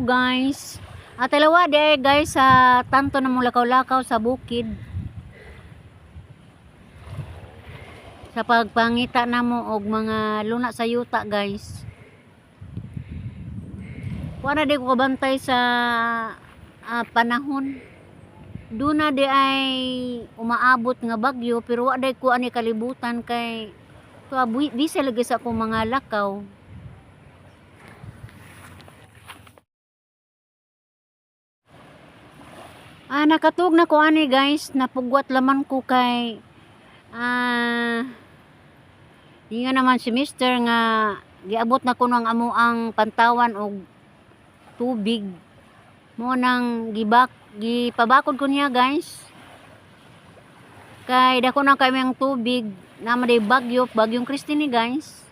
Guys. At talawa di ay, guys, sa tanto na mong lakaw-lakaw sa bukid. Sa pagpangita namo og mga luna sa yuta, guys. Wala di ko kabantay sa panahon. Duna di ay umaabot nga bagyo, pero wa day ko ani kalibutan kay tuwa busy lagi sa akong mga lakaw. Nakatug na ko ani, guys, napugwat laman ko kay di nga naman si Mister nga giabot na kuno ang amo ang pantawan og tubig mo nang gibak gipabakod ko niya, guys, kay dako na kami ang tubig na day bagyo, bagyong Kristine, guys.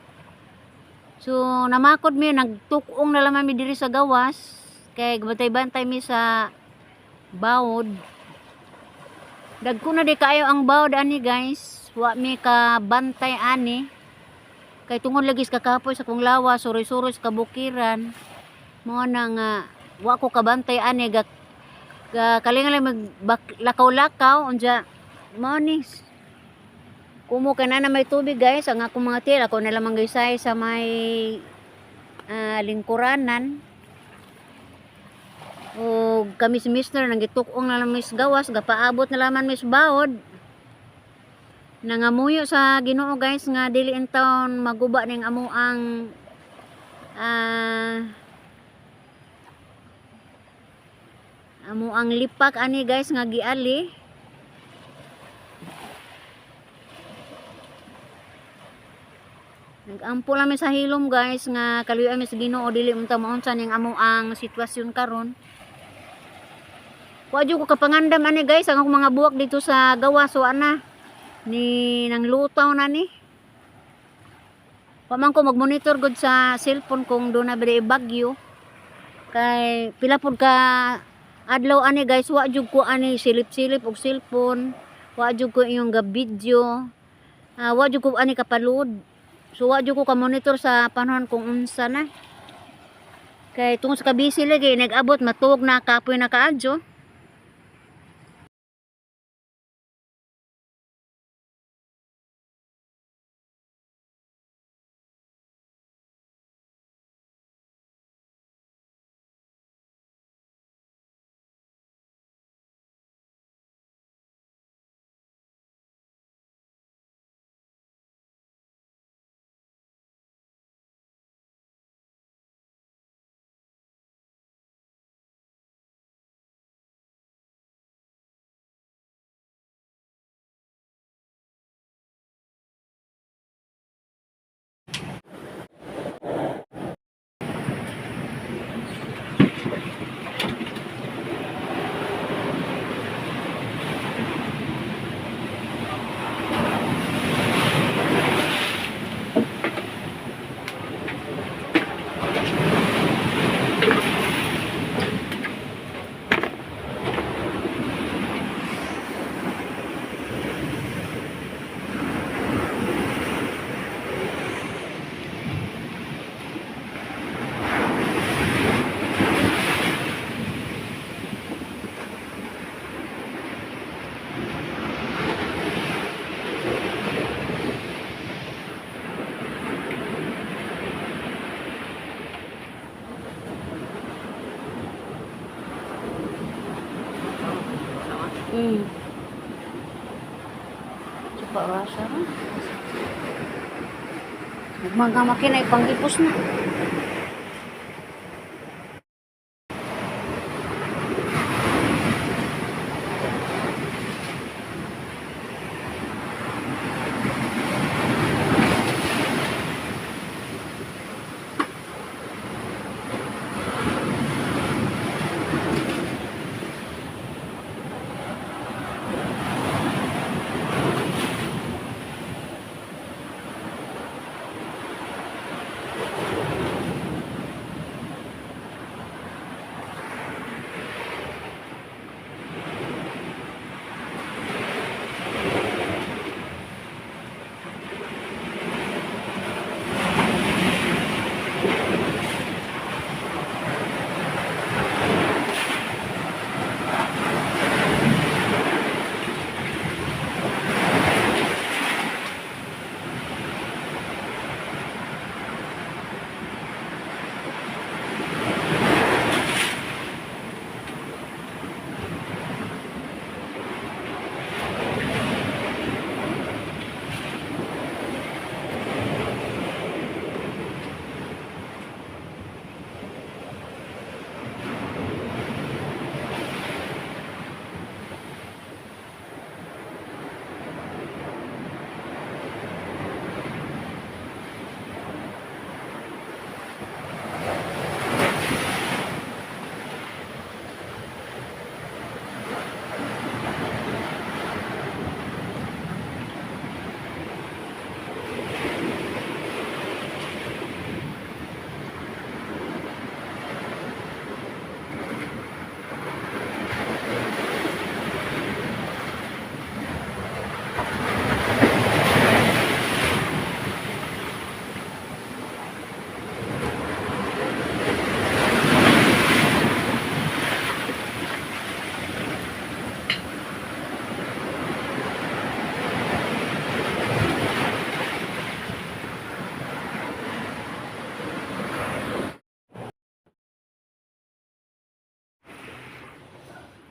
So namakod mi, nagtukong na lamang mi diri sa gawas kay bantay-bantay mi sa bawod. Dagko na di kaayo ang bawod ani, guys. Wa mi ka bantay ani kay tungod lagi sa kakapoy sa kong lawas, suroy-suroy sa kabukiran. Mo na nga wa ko kabantay ani, ga kalinga lang mag lakaw-lakaw. Unja mao ni kumo kay na may tubig, guys. Ang akong mga tiil, ako na lamang gaysay sa may lingkuranan. O kami si Mister nang gitukong na lang mis gawas, gapaabot na laman mis bawod. Nangamuyo sa Ginoo, guys, nga dili in town maguba ning amo ang amo ang lipak ani, guys, nga giali. Nagampo lang mi sa hilom, guys, nga kaluoy mi sa Ginoo, dili unta maunsa ning amo ang sitwasyon karon. Wa jud ko kapangandam ani, guys, ang akong mga buwak dito sa gawas wa na ni nang lutaw na ni. Wa man ko magmonitor gud sa cellphone kung do na ba bagyo. Kay pila pud ka adlaw ani, guys, wa jud ko ani silip-silip og cellphone, wa jud ko iyong ga video. Wa jud ko ani kapaload. So wa jud ko ka monitor sa panahon kung unsa na. Kay tungod sa kabisi lagi, nag-abot matuog na, kapoy na kaadyo. Supa rasa ron. Mga makina ipangipos na.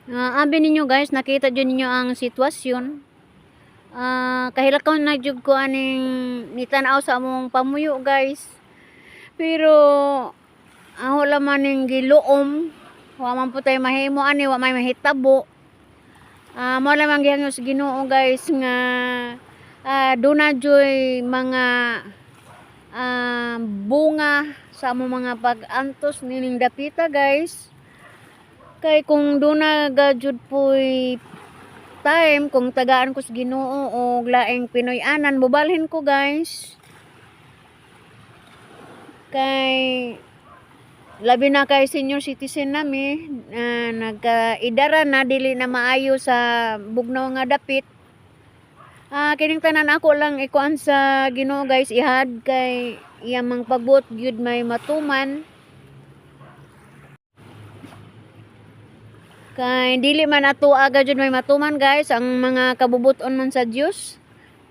Abi ninyo, guys, nakita jud ninyo ang sitwasyon. Kahilakaw na jud ko aning nitan-aw sa among pamuyo, guys. Pero ang wala man ning giluom, wa man po tayo mahimo ani, wa may mahitabo. Mo lang gihangyo sa Ginoo, guys, nga duna juy mga bunga sa among mga pag-antos nining dapita, guys. Kay kung duna ga jud po'y time, kung tagaan ko sa Ginoo og laing Pinoy-anan, mobalhin ko, guys. Kay labi na kay senior citizen nami, nagkaidara na, dili na maayo sa bugnaw nga dapit. Kining tanan ako lang ikuan sa Ginoo, guys, ihad kay iya mang pagbuot gyud may matuman. Kay dili man ato aga jud may matuman, guys, ang mga kabubuton man sa Dios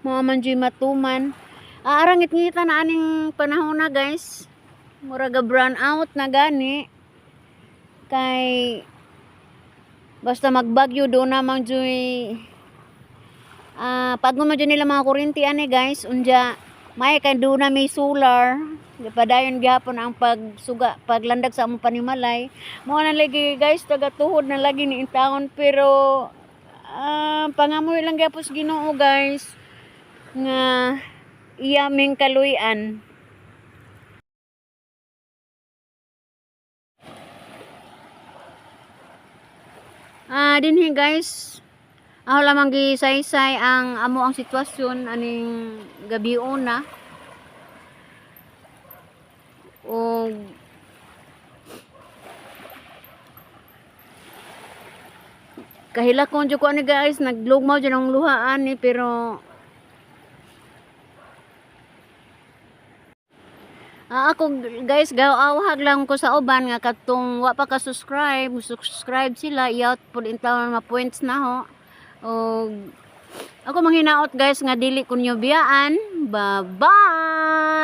mao man jud matuman. Arang ngit-ngita na aning panahon na, guys. Mura ga brown out na gani. Kay basta magbagyo do na man juy pag man jud nila mga kuryente ani, guys, unja may kay do na may solar. Padayon gihapon ang pagsuga, paglandag sa among panimalay. Mao na lagi, guys, taga tuhod na lagi ni taon, pero pangamoy lang gyapon sa Ginoo, guys, nga iya ming kaluy-an. Dinhi, guys. Ako lamang gisaysay ang amo ang sitwasyon aning gabi una. Og kahilakon jud ko ani, guys, naglugmaw jud ang luha ani, pero ako, guys, gawawhag lang ko sa uban nga katong wa pa ka subscribe, subscribe sila, i-out pud intawon ma points na ho. Og ako manghinaot, guys, nga dili ko ninyo biyaan. Bye-bye.